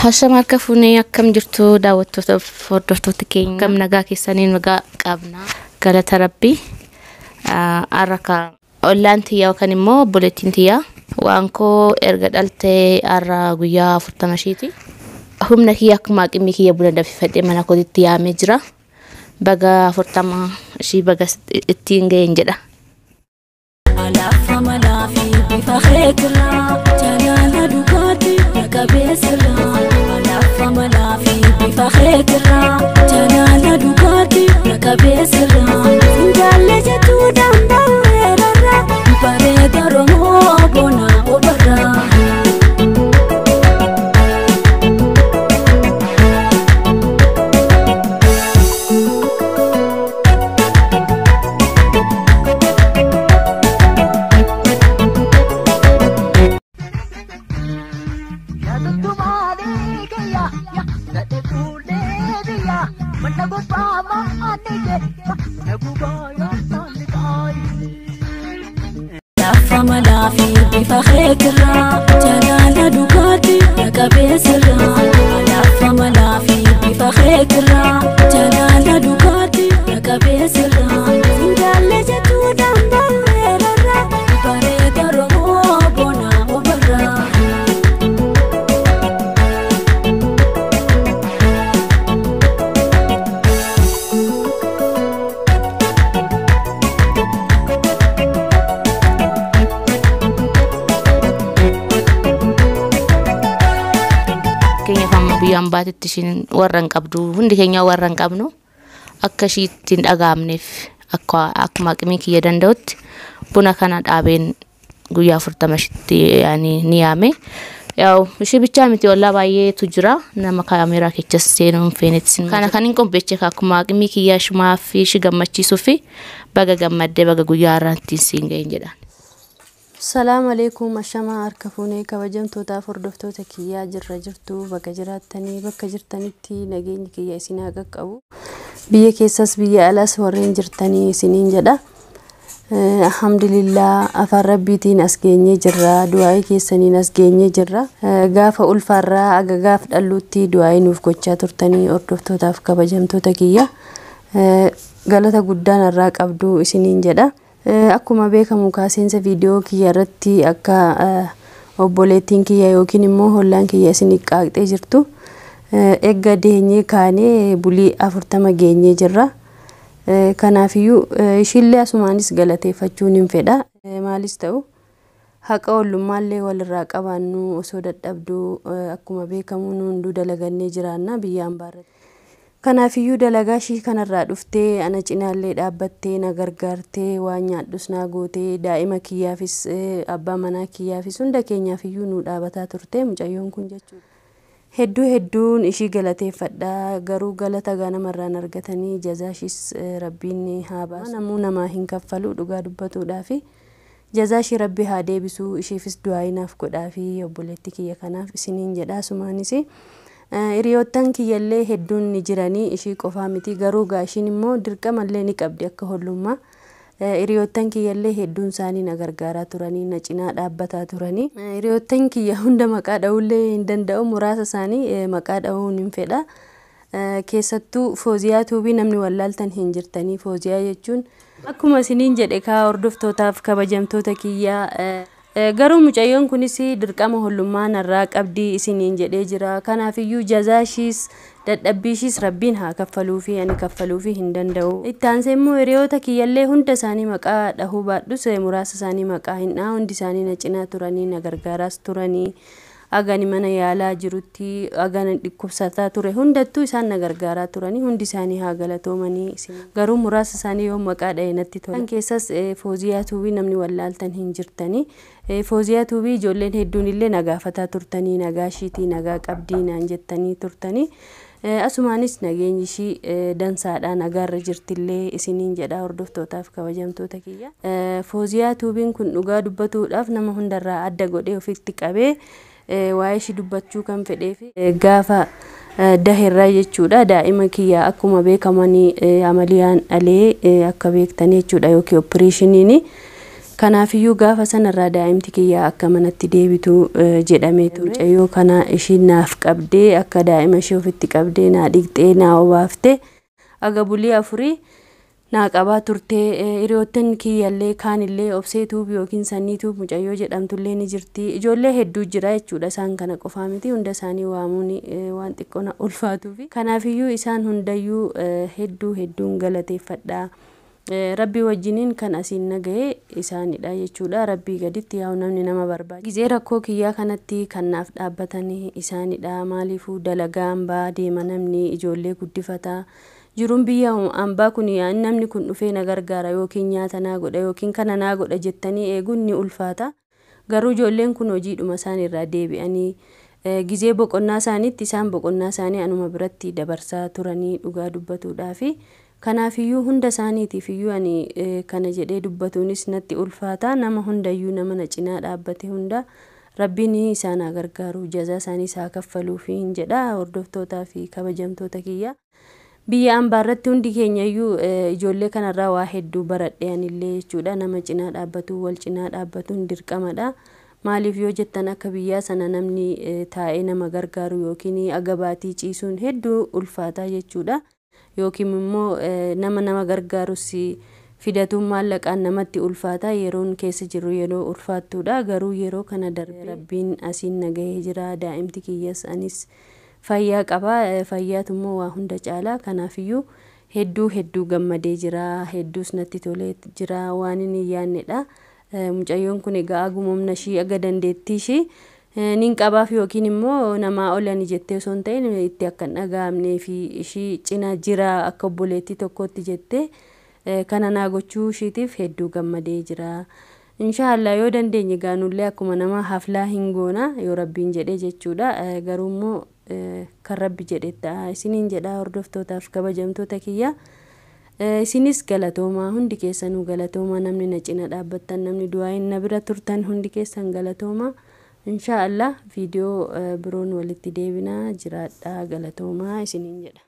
Hashama harka fuunee akkam jirtu daawwattoota hordoftoota keenya akkam nagaa keessanii nagaa qabna galata rabbii har'a ollaan tiyyaa yookaan immoo obboleettiin tiyyaa waan koo erga dhaltee har'a guyyaa 40 ishiiti. Humna kiyya akkuma aqimii kiyya buna danfifadhee mana kootitti yaamee jira. Baga 40 ishii baga ittiin ga'een jedha. Alaafa malaa fi bifa keetirraa jaalala dhugaatii qabeessirraa. Alaafa malaa fi bifa keetirraa jaalala dhugaatii qabeessirraa. Finjaallee jettuu danda'eerarraa bareeda Oromoo bona obarraa. Lafa malaa fi bifa keetirraa jaalala dhugaatii qabeessirraa. Lafa malaa fi bifa keetirraa jaalala dhugaatii qabeessirraa. Finjaallee jettuu danda'eerarraa bareeda Oromoo bona obarraa. Fakkeenyaaf amma biyyaan baatetti ishiin warra hin qabdu hundi keenya warra hin qabnu akka ishii ittiin dhaga'amneef akkuma aqimii kiyya danda'utti buna kana dhaabeen guyyaa 40 ishiitti ni yaame. Yaa'u ishii bichaa miti ollaa baay'eetu jira nama kaameeraa keessa seenuu hin feenetti. Kana kan hin qopheeche akkuma aqimii kiyya ishumaa fi ishii gammachiisuu fi baga gammaddee baga guyyaa har'aa ittiin siin ga'een jedhaan. Salaam alaikum ashamaa harka fuunee kabajamtootaaf hordoftoota kiyyaa jirra jirtu bakka jiraattanii bakka jirtanitti nageenyi kiyya isin haa qaqqabu. Biyya keessas biyya alaas warreen jirtanii isiniin jedha. Alhamdulillah afaan rabbiitiin as geenyee jirra du'aa'ii keessaniin as geenyee jirra. Gaafa ulfaarraa aga gaaf dhalluutti du'aa'ii nuuf gochaa turtanii hordoftootaaf kabajamtoota kiyya. Galata guddaan irraa qabdu isiniin jedha. Akkuma beekamu kaaseensa viidiyoo kiyya irratti akka obboleettiin kiyya yookiin immoo hollaan kiyya isin qaaqxee jirtu eegga deenyee kaanee bulii 40 geenyee jirra. Kanaafiyyuu ishiillee asumaanis galateeffachuun hin fedha. Maalis ta'u haqa ollummaallee walirraa qabaannu osoo dadhabduu akkuma beekamu nu hunduu dalagannee jiraanna biyya ambaarratti. Kanaafiyyuu dalagaa ishii kanarraa dhuftee ana cinaallee dhaabbattee na gargaartee waan nyaadhus naa gootee daa'ima kiyyaafis abbaa manaa kiyyaafis hunda keenyaafiyyuu nu dhaabataa turte mucayyoon kun jechuudha. Hedduu hedduun ishii galateeffadha garuu galata ganamarraan argatanii jazaa ishiis rabbiin haa baasu. Namuu namaa hin kaffalu dhugaa dubbatuudhaafi jazaa ishii rabbi haa deebisuu ishiifis du'aa'inaaf godhaafi obboleetti kiyya kanaaf isiniin jedha asumaanis. Hiriyoottan kiyyallee hedduun ni jiranii ishii qofaa miti garuu gaa ishiin immoo dirqamallee ni qabdi akka hollummaa. Hiriyoottan kiyyallee hedduun isaanii na gargaaraa turanii na cinaa dhaabbataa turanii. Hiriyoottan kiyya hunda maqaa dha'uullee hin danda'u muraasa isaanii maqaa dha'uun hin fedha. Keessattuu Fooziyaa Tuubii namni wallaaltan hin jirtanii Fooziyaa jechuun akkuma isiniin jedhe kaa hordoftootaaf kabajamtoota kiyyaa. Garuu mucayyoon kunis dirqama hollummaa narraa qabdii isiniin jedhee jira. Kanaafiyyuu jazaa ishiis dadhabbii ishiis rabbiin haa kaffaluufi ani kaffaluufi hin danda'u. Itti aansee immoo hiriyoota kiyyallee hunda isaanii maqaa dhahuu baadhus muraasa isaanii maqaa hin dhahu hundi isaanii na cinaa turanii na gargaaraas turanii agani mana yaalaa jirutti agani dhukkubsataa ture hundattuu isaan na gargaaraa turanii hundi isaanii haa galatoomanii garuu muraasa isaanii yoo maqaa dha'e natti tola. Kan keessas Fooziyaa Tuubii namni wallaaltan hin jirtanii. Fooziyaa Tuubii ijoolleen hedduun illee na gaafataa turtanii nagaa ishiitii nagaa qabdii naan jettanii turtanii. Asumaanis nageenyi ishii dansaadha nagaarra jirtillee isiniin jedha hordoftootaaf kabajamtoota kiyya. Fooziyaa Tuubiin kun dhugaa dubbatuudhaaf nama hundarraa adda godhee ofitti qabee waa'ee ishii dubbachuu kan fedheef gaafa daherraa jechuudha daa'ima kiyya akkuma beekamanii amaliyaan dhalee akka beektan jechuudha yookiin opereeshiniin. Kanaafiyyuu gaafa sanarraa daa'imti kiyya akka manatti deebitu jedhamee ture. Mucayyoo kana ishiin naaf qabdee akka daa'ima ishee ofitti qabdee naa dhiqxee naa obaaftee aga bulii 4 naa qabaa turtee. Hiriyoottan kiyyallee kaanillee Obsee Tuub yookiin Sannii Tuub mucayyoo jedhamtullee ni jirti. Ijoollee hedduu jira jechuudha, isaan kana qofaa miti, hunda isaanii waamuun waan xiqqoo na ulfaatuufi. Kanaafiyyuu isaan hundayyuu hedduu hedduun galateeffadha. Rabbii wajjiniin kan asiin na gahe isaanidha jechuudha. Rabbii gaditti yaa'u namni nama barbaada. Gizee rakkoo kiyyaa kanatti kan naaf dhaabbatan isaanidha. Maaliifuu dalagaa hambaa deema, namni ijoollee guddifata. Jiruun biyya hambaa kun namni kun dhufee na gargaara yookiin nyaata naa godha yookiin kana naa godha jettanii eeguun ni ulfaata. Garuu ijoolleen kun hojiidhuma isaan irraa deebi'anii gizee boqonnaa isaaniitti isaan boqonnaa isaanii anuma biratti dabarsaa turanii dhugaa dubbatuudhaafi. Kanaafiyyuu hunda isaaniitiif iyyuu ani kana jedhee dubbatuunis natti ulfaata. Nama hundayyuu, nama na cinaa dhaabbate hunda Rabbiin isaan haa gargaaru, jazaa isaaniis haa kaffaluufi hin jedha, hordoftootaa fi kabajamtoota kiyya. Biyya hambaa irratti hundi keenya iyyuu ijoollee kanarraa waa hedduu baradhe anillee jechuudha. Nama cinaa dhaabbatu, wal cinaa dhaabbatuun dirqamadha. Maaliif yoo jettan, akka biyyaa sana namni taa'ee nama gargaaru yookiin agabaatii ciisuun hedduu ulfaataa jechuudha. Yookiin immoo nama nama gargaarus fidatuun maallaqaan namatti ulfaata. Yeroon keessa jirru yeroo ulfaattuudha. Garuu yeroo kana darbee Rabbiin asiin na gahee jira. Daa'imti kiyyas anis fayyaa qaba. Fayyaatu immoo waa hunda caala. Kanaafiyyuu hedduu hedduu gammadee jira. Hedduus natti tolee jira. Waan hin yaadnedha. Mucayyoon kun egaa aguma humna ishii, aga dandeettii ishii nin qabaaf yookiin immoo namaa ol ani jettee osoo hin ta'in, itti akka hin dhaga'amnee fi ishii cina jira akka obboleettii tokkootti jettee kana naa gochuu ishiitiif hedduu gammadee jira. Inshaallah yoo dandeenye gaanullee akkuma nama haflaa hin goona yoo Rabbiin jedhee jechuudha. Garuu immoo kan Rabbi jedhe ta'a isiniin jedha, hordoftootaaf kabajamtoota kiyya. Isinis galatoomaa, hundi keessanuu galatoomaa, namni na cina dhaabbattan, namni du'aayin na bira turtan hundi keessan galatoomaa. Inshaallah viidiyoo biroon walitti deebinaa, jiraadhaa, galatoomaa isiniin jedha.